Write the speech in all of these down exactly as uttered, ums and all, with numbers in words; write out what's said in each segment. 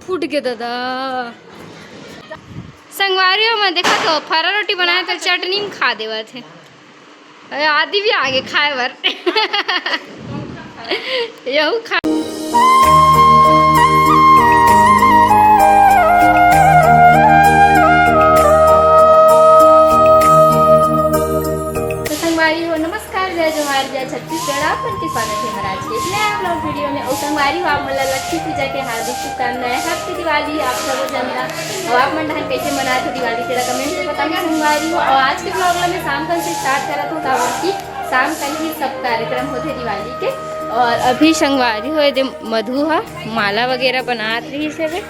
फूट के दादा। संगवारी हो, मैं देखा तो फरा रोटी बनाए तो चटनी में खा देवत हे। अरे, आदि भी आगे खाए बर। यहू खा। तो संगवारी हो, नमस्कार, जय जोहार, जय छत्तीसगढ़। आप मन के स्वागत हे हमर आज के एक नया vlog video में। अउ संगवारी हो, आप मन ला लक्ष्मी पूजा के हार्दिक शुभकामनाएं। Happy दिवाली आप सबो जन ला। अउ आप मन डहन कैसे मनात हो दिवाली, तेला comment में बताना संगवारी हो। अउ आज के vlog ला मैं शाम कन से start करत हूँ, काबर कि शाम कन ही सब कार्यक्रम होथे दिवाली के। अउ अभी संगवारी हो, एदे मधु ह माला वगैरह बनात रहिस हवे।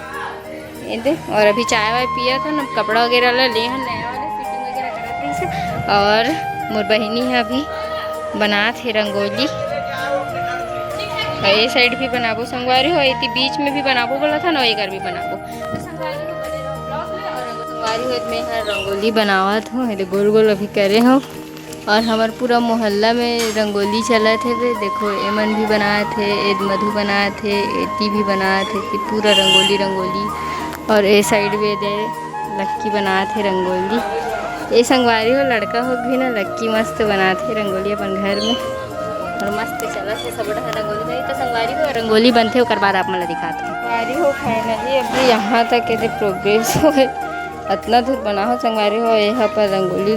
एदे, अउ अभी चाय वाय पियत हन, कपड़ा वगैरह ला ले हन, नया वाले fitting वगैरह करत रहिस हे। अउ मोर बहिनी ह अभी बनात हे रंगोली। अउ ए side भी बनाबो संगवारी हो, एती बीच में भी बनाबो बोलत हन, अउ एकर भी बनाबो। तो संगवारी हो, बने रहो vlog में। अउ रंगो-, संगवारी हो, मैं ह रंगोली बनावत हूँ, एदे गोल गोल अभी करे हूँ। अउ हमर पूरा मोहल्ला में रंगोली चलत हे बे। देखो, एमन भी बनात हे, एद मधु बनात हे, एती भी बनात हे, कि पूरा रंगोली, रंगोली। अउ ए side में दे लक्की बनात हे रंगोली। ए संगवारी हो, लड़का हो भी ना, लक्की मस्त बनात हे रंगोली अपन घर में। अउ मस्त चलत हे सब डहर रंगोली नहीं तो संगवारी हो, रंगोली बनथे, ओकर बाद आप मन ला दिखात हूँ। संगवारी हो, finally अभी यहाँ तक एदे progress हो, अतना दूर बना हो संगवारी हो। एहा पर रंगोली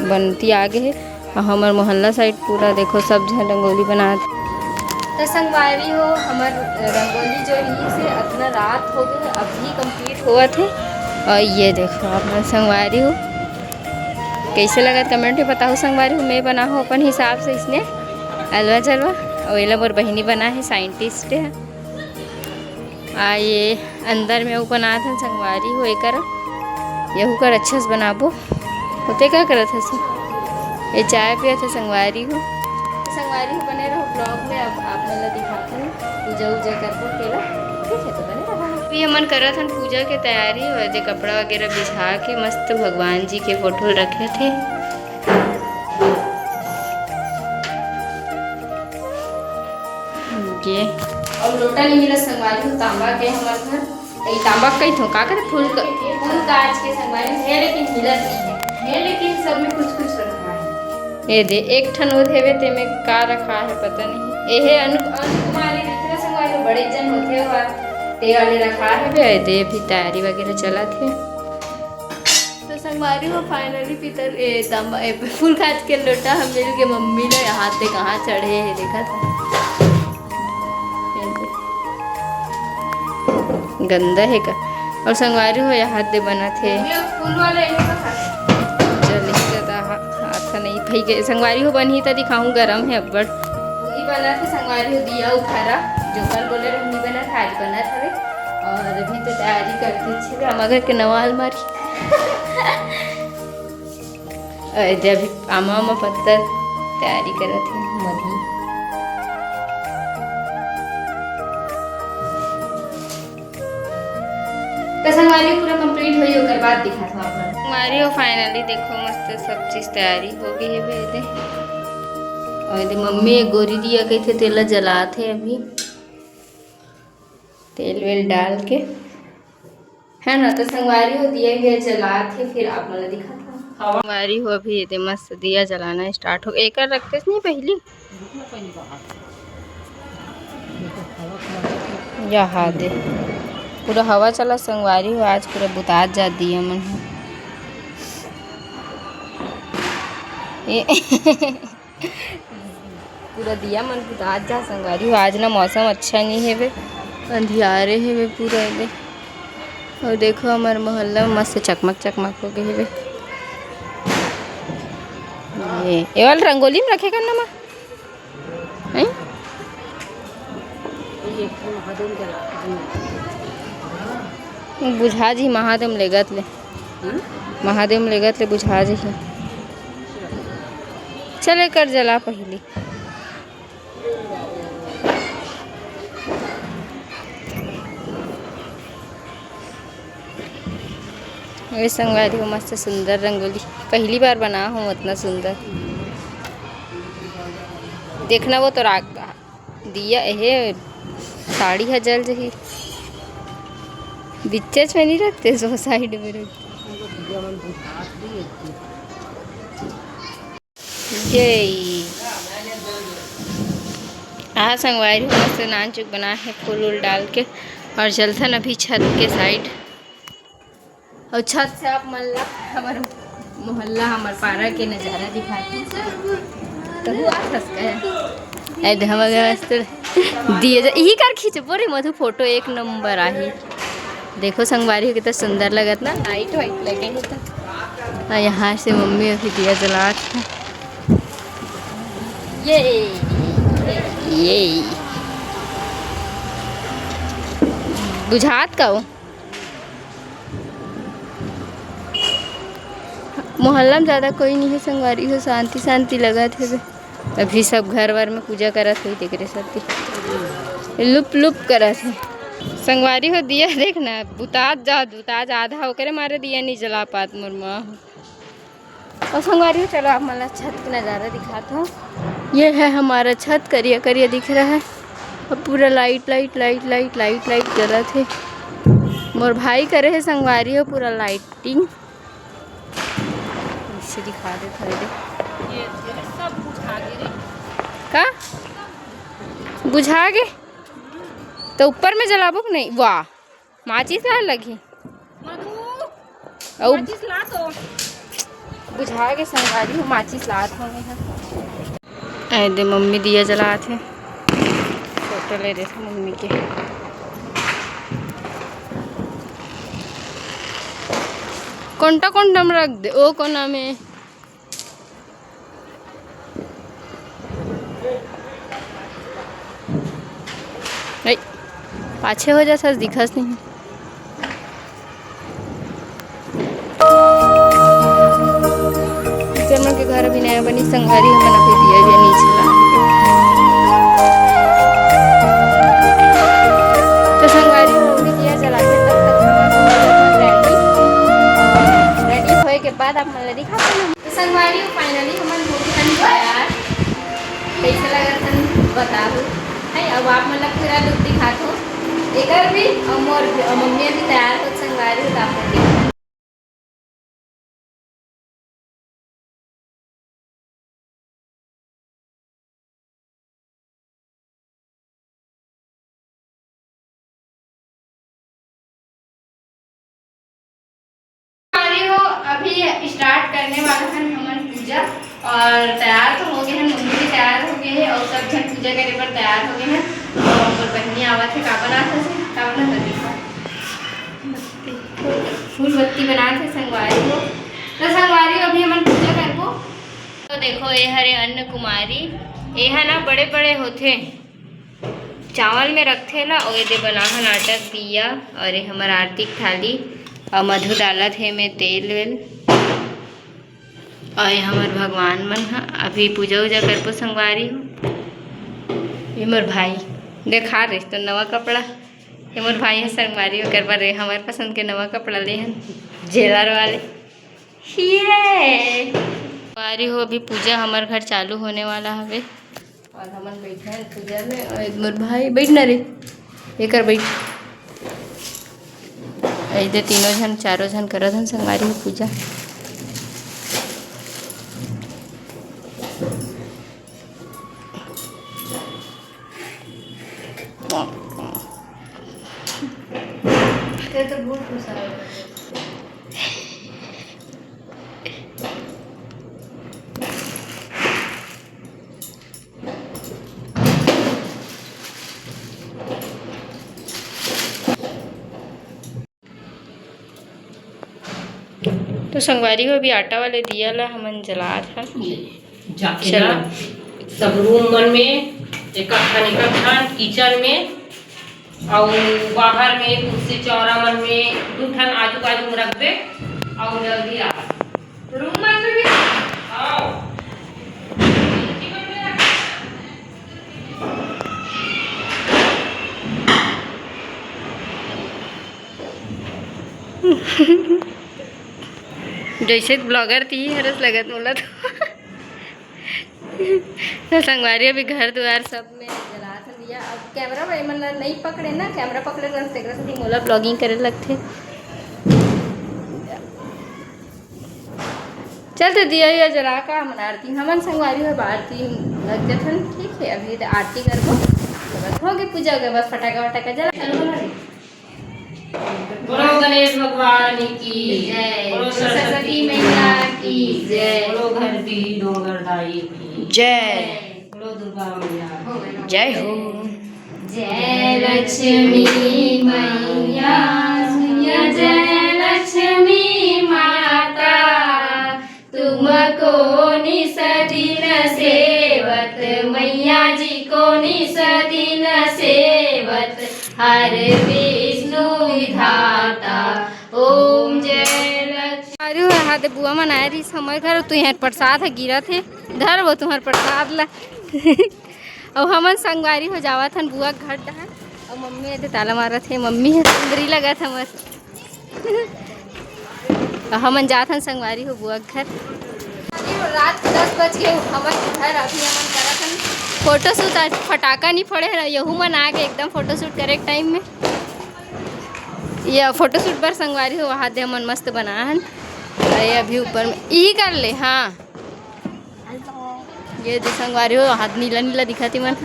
बनती आगे हे। अउ हमर मोहल्ला side पूरा देखो, सब झन रंगोली बनात। तो संगवारी हो, हमर रंगोली जो रहिस हे, अतना रात हो गए, अभी complete होवत हे। अउ ये देखो आप मन संगवारी हो, कैसे लगत comment में बताओ संगवारी हो। मैं बना हूँ अपन हिसाब से इसने अलवा जलवा। अउ एला मोर बहिनी बना हे, scientist हे। आ ये अंदर में वो बनात हन संगवारी हो, एकर यहू कर अच्छा से बनाबो। होते का करत हस? ये चाय पियत हे संगवारी हो। संगवारी हो, बने रहो vlog में। अब आप मन ला दिखात हन, पूजा उजा करबो तेला, ठीक है? तो बने रहो। अभी हमन करत हन पूजा के तैयारी, और जे कपड़ा वगैरह बिछा के मस्त भगवान जी के फोटो रखे थे। ये। अउ लोटा नहीं मिला संगवारी हो, तांबा के हमर घर। ई तांबा कही थो का करे, फूल क-, फूल कांच के संगवारी हे, लेकिन मिलत नहीं है। है, लेकिन सब में कुछ कुछ रखा है। ये दे, एक ठन वो देवे, ते में का रखा है, पता नहीं। ये है अनु-, अनुकुमारी दिख रहा संगवारी हो, बड़े जन होते हुआ, ते वाले रखा है बे, दे भी तैयारी वगैरह चलत हे। तो संगवारी हो, finally पीतल, ए, तांबा, ए, फूल कांच के लोटा हम मिल के मम्मी ने हाथ से कहाँ चढ़े है, देखा था? ये दे। गंदा है का? और संगवारी हो, यहाँ हाथ दे बना थे। ये फूल वाले ये का था? चल, इसका तो हा-, हाथ नहीं भाई के। संगवारी हो, बनही तो दिखाऊं, गरम है अब्बड़। पूरी बना थे संगवारी हो, दिया उखारा, जो कल बोले रहे, नहीं बना था, आज बना था रे। और अभी तो तैयारी करती अच्छे से, हम अगर के नवा अलमारी। अरे, अभी आमा, आमा पत्ता तैयारी करत हे मधी। तो संगवारी पूरा complete होई, ओकर बाद दिखात हूँ आप मन। संगवारी हो, finally देखो, मस्त सब चीज तैयारी हो गई है बेदे। और एदे मम्मी एक गोरी दिया कही थे, तेला जलात हे अभी, तेल वेल डाल के। है ना, तो संगवारी हो, दिया विया जलात हे, फिर आप मन ला दिखात हूँ। संगवारी हो, अभी एदे मस्त दिया जलाना start हो, एकर रखते नहीं पहली। यहाँ दे, पूरा हवा चला संगवारी हो, आज पूरा बुतात जात दिया मन ह। ए पूरा दिया मन बुतात जा संगवारी हो। आज ना मौसम अच्छा नहीं हेवे, अंधियारे हेवे पूरा एदे। और देखो, हमारे मोहल्ला में मस्त चकमक चकमक हो गए हेवे। ये, ये वाला रंगोली में रखे करना माँ, हैं? बुझा जी महादेव लेगत ले। महादेव में लेगत ले बुझा जही। चल, एकर जला पहिली। ए संगवारी हो, मस्त सुंदर रंगोली, पहली बार बना हूँ उतना सुंदर। देखना वो तो राग दिया, एहे, साड़ी ह जल जही। बिच्चेच में नहीं रखते, सो साइड में रखते। ये आ संगवारी हो, मस्त नान चुक बना है फूल उल डाल के, और चलथन अभी छत के साइड। और छत से आप मन ला हमर मोहल्ला, हमर पारा के नजारा दिखाते। तो हुआ खस का है। ए दे, हमर वास्ते दिए जा, यही कर खींचबो रे मधु, फोटो एक नंबर आही। देखो संगवारी हो, कितना सुंदर लगत ना, लाइट वाइट लगे है तो। और यहाँ से मम्मी अभी दिया जलात है। ये, ये बुझात का हो? मोहल्ला में ज़्यादा कोई नहीं है संगवारी हो, शांति शांति लगत है। अभी सब घर वर में पूजा करत होही, तेकरे सेती लुप लुप करत है। संगवारी हो, दिया देख ना, बुतात जात, बुतात जात, आधा ओकरे मारे दिया नहीं जला पात मोर माँ। और संगवारी हो, चलो आप मन ला छत के नज़ारा दिखात हूँ। ये है हमारा छत, करिया करिया दिख रहा है। अब पूरा light, light, light, light, light, light जलत है। मोर भाई करे है संगवारी हो पूरा लाइटिंग। इसे दिखा दे थोड़ी देर। ये, ये सब बुझा गे रे। का? बुझा गे? तो ऊपर में जलाबो कि नहीं? वाह, माचिस ला लगही। मधु, अउ माचिस ला तो। बुझा गे संगवारी हो, माचिस लात होंगे हम। ए दे, मम्मी दिया जलात हे, फोटो ले रहे थे मम्मी के। कोंटा कोंटा में रख दे, ओ कोना में। ए, पाछे हो जा, सच दिखस नहीं। हमन के घर अभी नया बनी, संगवारी हमन अभी दिया जनी चला। तो संगवारी हो, अभी दिया जला के तब तक हम रेडी, रेडी होए के बाद आप मन ला दिखाते हैं। तो संगवारी हो, finally हमन हो गए तैयार। कैसे लगत हन बताहू। है, अब आप मन ला पूरा look दिखात हो। एकर भी और मोर भी, और मम्मी अभी तैयार हो संगवारी हो, तो आप मन दिखात। संगवारी हो, अभी start करने वाला हन हमन पूजा। और तैयार तो हो गए हैं, मम्मी भी तैयार हो गए हैं और सब झन पूजा करे बर तैयार हो गए हैं। और मोर बहिनी आवत है, का बनात है, का बनात है, देखो। फूल बत्ती बनात है संगवारी हो। तो संगवारी हो, अभी हमन पूजा करबो। तो देखो, ये हरे अन्न कुमारी, ये है ना, बड़े बड़े होथे, चावल में रखथे ना, और ये दे बनाहन आटा दिया, और ये हमर आरती के थाली, और मधु डालत हे में तेल वेल, और ये हमर भगवान मन ह। अभी पूजा उजा करबो संगवारी हो। ये मोर भाई देखा रे तो नवा कपड़ा, ये मोर भाई है संगवारी, ओकर बर ये हमर पसंद के नवा कपड़ा ले हन, झेलर वाले। ये संगवारी हो, अभी पूजा हमर घर चालू होने वाला हवे। और हमन बैठे हैं पूजा में, और मोर भाई बैठ ना रे, एकर बैठ। ऐसे तीनों झन, चारों झन करत हन संगवारी हो पूजा। तेरे तो बहुत गुस्सा आ रहा है। तो संगवारी हो, अभी आटा वाले दिया ला हमन जलात हन। ये जाके चलो। ना सब रूम मन में एक ठन, एक ठन किचन में, अउ बाहर में कुर्सी चौरा मन में दू ठन आजू बाजू में रखबे, अउ जल्दी आ। रूम मन में भी? हाँ। जैसे ब्लॉगर थी हरस लगत मोला तो। तो संगवारी अभी घर दुआर सब में जलात हे। या अब कैमरा भाई मन ला नहीं पकड़े ना, कैमरा पकड़े रहते तेकरा सेती मोला ब्लॉगिंग करे लगथे। चल तो दिया या जरा का हमन आरती, हमन संगवारी हो आरती लग जथन, ठीक है। अभी तो आरती करबो, तो बस हो गई पूजा, के बस फटाका वटाका जला। बोलो गणेश भगवान की जय, बोलो सरस्वती मैया की जय, बोलो घर की डोंगर दाई की जय। बोलो दुर्गा मैया। जय हो। जय लक्ष्मी मैया, जय लक्ष्मी माता, तुमको निस दिन सेवत, मैया जी को निस दिन सेवत, हर विष्णु विधाता, ओम जय लक्ष्मी। अरे, यहाँ दे बुआ मन आए रहिस हमर घर, तो यहाँ प्रसाद ह गिरत हे, धर वो तुम्हार प्रसाद ला। अउ हमन संगवारी हो जावत हन बुआ के घर डहन। अउ मम्मी एदे ताला मारत हे, मम्मी ह सुंदरी लगत हमर। अउ हमन जात हन संगवारी हो बुआ के घर। अभी रात के दस बज गे, हमन घर अभी हमन करत हन फोटो शूट। आज फटाका नहीं फोड़े हन, यहू मन आ गे एकदम फोटो शूट करे के टाइम में। ये फोटो शूट बर संगवारी हो, वहाँ दे हमन मस्त बनाए हन। अरे अभी ऊपर में इही कर ले, हाँ। ये दे संगवारी हो, हाथ नीला नीला दिखत हे मन।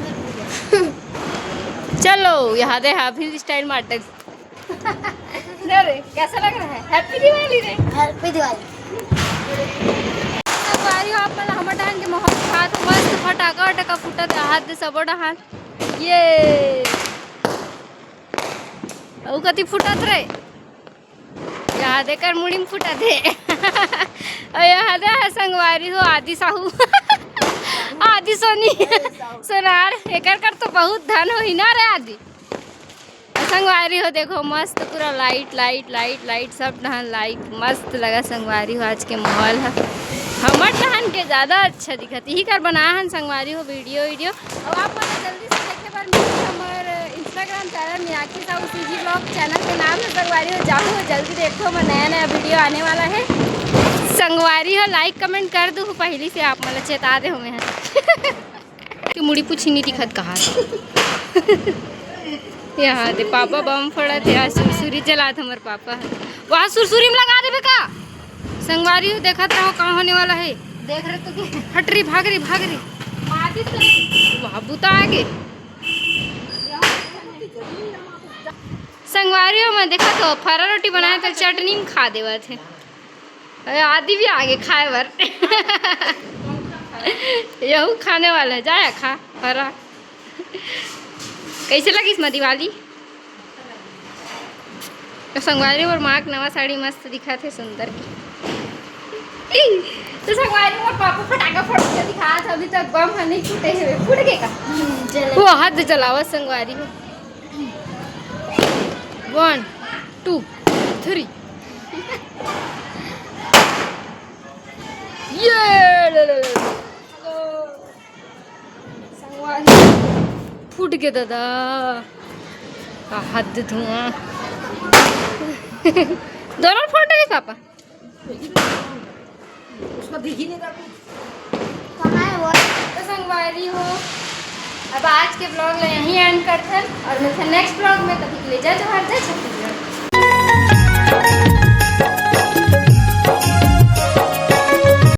चलो, यहाँ दे हाफ हिल स्टाइल मारते। ना रे, कैसा लग रहा है? हैप्पी दिवाली रे। हैप्पी दिवाली। संगवारी हो, आप मन हमर डहन के माहौल दिखात हो, मस्त फटाका वटाका फूटत हे, हाथ दे सबो डहन। ये अउ कति फूटत रे? यहाँ दे कर मुड़ी में फूटत हे। अउ यहाँ दे हा संगवारी हो आदि साहू। आदि सोनी। सोनार, एकर कर तो बहुत धन होही ना रे आदि। अउ संगवारी हो देखो मस्त पूरा लाइट, लाइट, लाइट, लाइट, सब डहन लाइट, मस्त लगा संगवारी हो आज के माहौल ह। हमर डहन के ज्यादा अच्छा दिखत, इही कर बना हन संगवारी हो वीडियो, वीडियो। अउ आप मन जल्दी से देखे बर मिलही हमर Instagram channel Meenakshi Sahu CG vlog। Channel के नाम हे संगवारी हो, जाहू जल्दी देखो, हमर नया नया वीडियो आने वाला हे। संगवारी हो लाइक कमेंट कर दू, पहली से आप मन ला चेता दे हो मैं। के मुड़ी पूछी नहीं दिखत कहा। यहाँ दे पापा बम फोड़त हे, आज सुरसुरी जलात हमर पापा ह। वहाँ सुरसुरी में लगा देबे का? संगवारी हो देखत रहो का होने वाला है। देख रहे तो के? हट रही, भाग रही, भाग रही। माचिस तो वहाँ बुता आगे। संगवारी हो मैं देखत हो फरा रोटी बनाए तो चटनी में खा देवत हे। अरे आदि भी आगे खाए बर। यहू खाने वाला है, जाया खा फरा। कैसे लगिस मा दिवाली? तो संगवारी मोर माँ के नवा साड़ी मस्त दिखत हे, सुंदर की। तो संगवारी मोर पापा फटाका फोड़ के दिखात हे, अभी तक बम ह नहीं फूटे हे, फूट गे का? वो हाथ जलावा संगवारी हो। One, two, three। ये ले, ले, ले। संगवारी फूट गे दादा। का हद धुआं। दोनों फूट गे पापा। उसको दिख ही नहीं रहा कुछ। कहाँ है वो? तो संगवारी हो, अब आज के vlog ला यहीं end करथन और मिलथन next vlog में। तब तक के लिए जय जोहार, जय छत्तीसगढ़।